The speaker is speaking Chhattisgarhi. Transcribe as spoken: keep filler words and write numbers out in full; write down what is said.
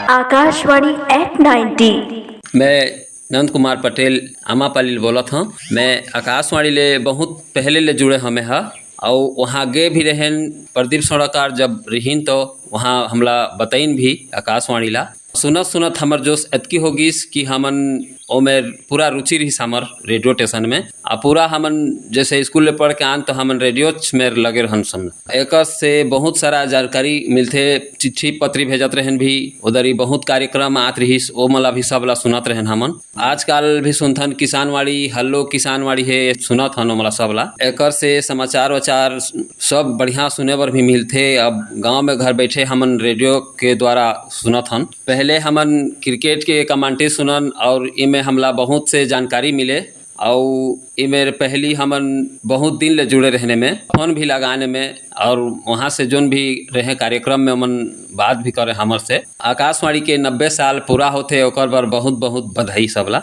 Akashvani eight ninety. मैं नंद कुमार पटेल आमापाली ले बोलत हूँ। मैं आकाशवाणी ले बहुत पहले ले जुड़े हमें हा, और वहाँ गे भी रहेन प्रदीप सड़कार जब रहीन तो वहाँ हमला बताइन भी आकाशवाणी ला। सुनत सुनत हमर जोश एतकी हो गिस कि हमन ओमेर पूरा रुचि रहिस हमर रेडियो स्टेशन में। आ पूरा हमन जैसे स्कूल ले पढ़ के आन तो हमन रेडियो च में लगे रहन समझ। एकर से बहुत सारा जानकारी मिलथे, चिट्ठी पत्री भेजत रहन भी, उधर ही बहुत कार्यक्रम आत रहिस, ओ मला भी सब ला सुनत रहन हमन। आजकल भी सुनथन किसानवाड़ी, हल्लो किसानवाड़ी हे, सुनत हन ओमला सब ला। एकर से समाचार वचार सब बढ़िया सुने बर भी मिलथे। अब गांव में घर बैठे हमन रेडियो के द्वारा सुनत हन। पहले हमन क्रिकेट के कमेंट्री सुनन और इमे हमला बहुत से जानकारी मिले। और इमे पहली हमन बहुत दिन ले जुड़े रहने में, फोन भी लगाने में, और वहाँ से जोन भी रहे कार्यक्रम में हमन बात भी करे हमर से। आकाशवाणी के नब्बे साल पूरा होथे, ओकर बर बहुत बहुत बधाई सबला।